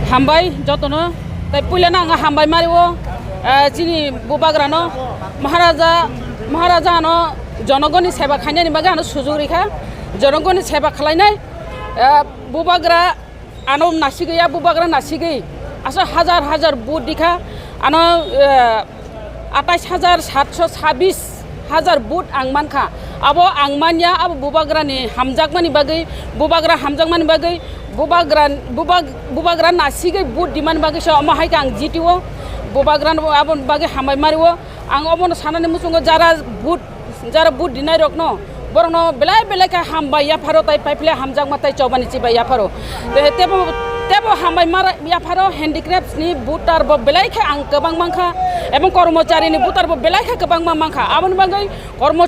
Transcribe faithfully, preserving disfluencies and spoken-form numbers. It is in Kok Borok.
Hambai jotono, tai puilano ang hambai mario, eh, chini bubagrano, Maharaja, Maharaja ano jonogoni seba khainani bagwi ano sujuk rikha, jonogoni seba khalainai, eh, bubagra ano nasigwi, ya bubagra nasigwi, asa hajar hajar vote dikha, ano, eh, atais hajar satso sabis hajar vote ang mankha. Abo ang manya, abo bubagrani hamjakmani bagwi, bubagra hamjakmani bagwi, bubagra, bubag-, bubagra nasigwi vote dimani bagwi se omo hai khe ang jitio. Bubagrano abo bagwi hambai mario. Ang obono sanani muchungo jara vote, jara vote dinai rokno, borokno belai belai khe hambai yapharo tai paiphle hamjakma tai chobani chibai yapharo. Te-, tebo, tebo hambai mara yapharo handicrafts ni voter bo belai khe ang kwbang mankha, ebong kormochari ni voter bo belai khe kwbangma mankha. Aboni bagwi kormo